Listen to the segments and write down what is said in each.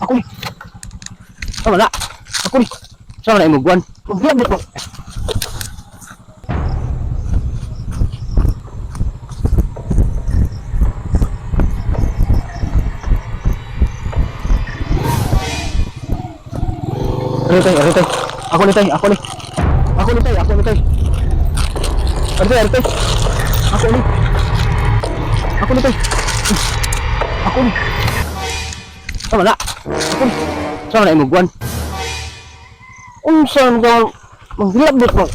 Ako ni. Sama na. Ako ni. Sama na imong guwan. Maghilabot mo. Ano tay, ano tay? Ako ni tay, ako ni. Ako ni tay, ako ni tay. Ano tay, ano tay? Ako ni. Ako ni tay. Ako ni. Sama na. Ako ni. Sama na imong guwan. Unsa man ka maghilabot mo?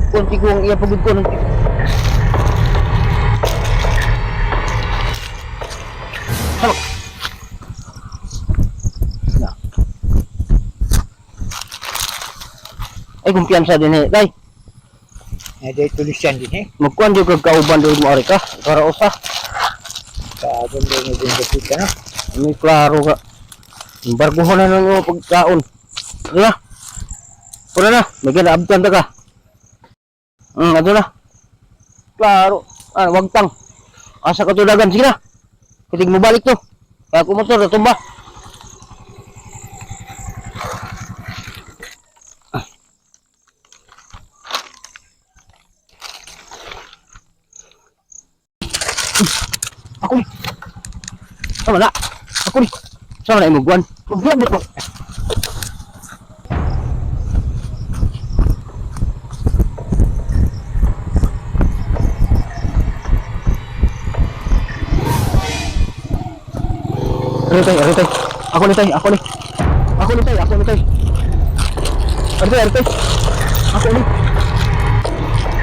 Kunti ko ang iya pagod ko ng. Sama. Na. Ay, kumpiyansa din eh. Day, Na day tulisan din eh. magkuhan di kag kauban doon mo ari ka. Para usa. Kaabon din nga din kapita no. May klaro ka. Barguhon na nang iyong pagkaon. Ano na? Puna na. May ginaabtan ta ka. Ano na? Klaro. Ah, wag tang. Asa ka tulagan. Sige na. Kitig mo balik to. Kaya kumotor, natumba. Ako ni. Sama na. Ako ni. Sama na imong guwan. Maghilabot mo. Ano tay, ano tay? Ako ni tay, ako ni. Ako ni tay, ako ni tay. Ano tay, ano tay? Ako ni.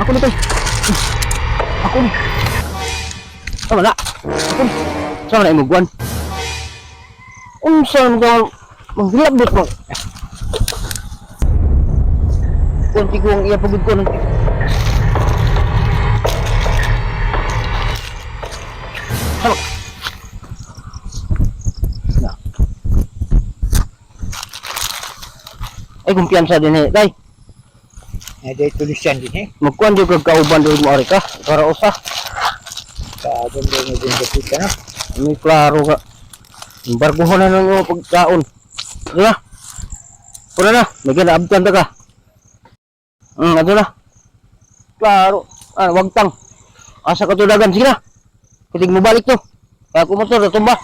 Ako ni tay. Ako ni. Sama na. Ako ni. Sama na imong guwan. Unsa man ka maghilabot mo? Kunti ko ang iya pagod ko ng. Sama. Na. Ay, kumpiyansa din eh. Day, Na day tulisan din eh. magkuhan di kag kauban doon mo ari ka. Para usa. Kaabon din nga din kapita no. May klaro ka. Barguhon na nang iyong pagkaon. Ano na? Puna na. May ginaabtan ta ka. Ano na? Klaro. Ah, wag tang. Asa ka tulagan. Sige na. Kitig mo balik to. Kaya kumotor, natumba.